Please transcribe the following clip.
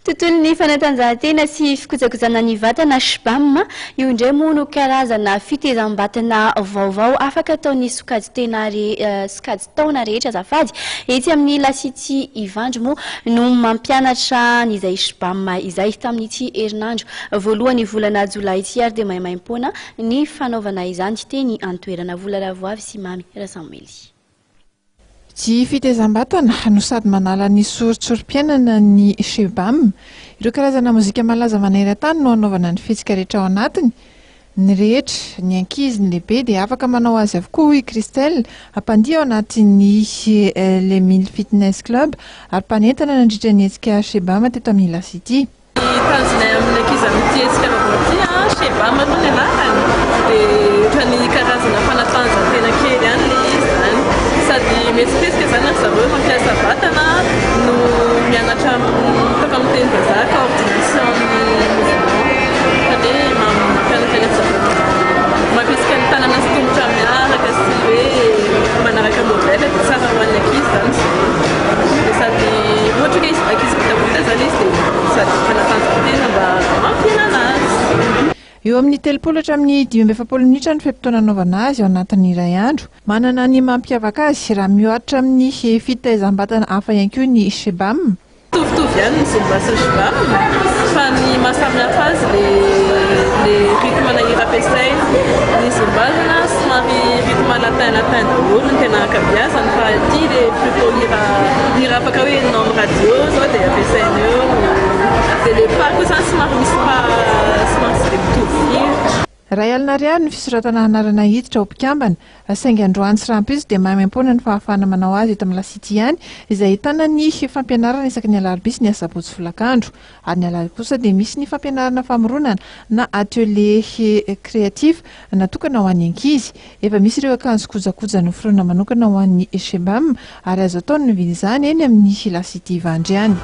Tontolon'ny fanatanjahantena sy fikojakojana ny vatana, SHBAM, io indray moa no karazana fitezam-batana vaovao afaka ataon'ny sokajy tena sokajy taona rehetra azafady. Etsy amin'ny La City Ivandry moa no mampianatra an'izay SHBAM izay. Tamin'ity herinandro voalohany volana jolay ity ary dia maimaimpoana ny fanaovana izany teny an-toerana. Vola Ravoavy sy Mamy Rasamoely. Tsy fitaizam-batana no sady manala ny soritsorim-piainana ny Shebam. Ireo karazana mozika malaza maneran-tany no anaovana ny fihetsika rehetra ao anatiny. Ny rehetra, ny ankizy, ny lehibe dia afaka manao azy avokoa hoy i Christelle, mpandihy ao anatin'ny Les Milles Fitness Club ary mpanentana nandritra ny hetsika Shebam teto amin'ny La City. Ny tanjonay amin'ny ankizy amin'ity hetsika vaovao ity, Shebam aloha ny anarany, dia ohatran'ny karazana fanatanjahantena kely ihany ilay izy izany. Sady mihetsiketsika izany ry zareo mampiasa vatana no mianatra ataoko amin'ny teny vazaha coordination ny mouvement. Izany hoe mampianatra ny ry zareo mampietsika ny tanana sy tongotra miaraka sy hoe manaraka modèle dia tsara ho an'ny ankizy izany izy io. Dia sady ohatra hoe ankizy botabota izany izy dia sady fanatanjahantena mba mampihenana azy. Eo amin'ny 30 hatramin'ny 45 minitra ny fe-potoana anaovana azy ao anatin'ny iray andro. Manana ny mampiavaka azy raha miohatra amin'ny fitaizam-batana hafa ihany koa ny Shebam. Mitovitovy ihany ny zumba sy ny shebam fa ny maha samy hafa azy le le rythme na hira ampiasaina. Ny zumba zany somary rythme latin latin daholo no tena ankabeazany fa ity le plutôt hira hira afaka hoe henonao amin'ny radio zao dia ampiasaina eo. Dia le pas koa zany somary misy pas somary tsy dia mitovy firy. 1000 ariary ny fisoratana anarana hiditra ho mpikambana, saingy androany sy rahampitso dia maimaimpoana ny fahafahana manao azy eto amin'ny La City ihany, izay ahitana ny fampianarana isaky ny alarobia sy ny asabotsy folakandro. Ary ny alahady kosa dia misy ny fampianarana famoronana na atelier créatif natokana ho an'ny ankizy. Efa misy ireo akanjo kojakoja noforonina manokana ho an'ny Shebam ary azo atao ny mividy izany eny amin'ny La City Ivandry any.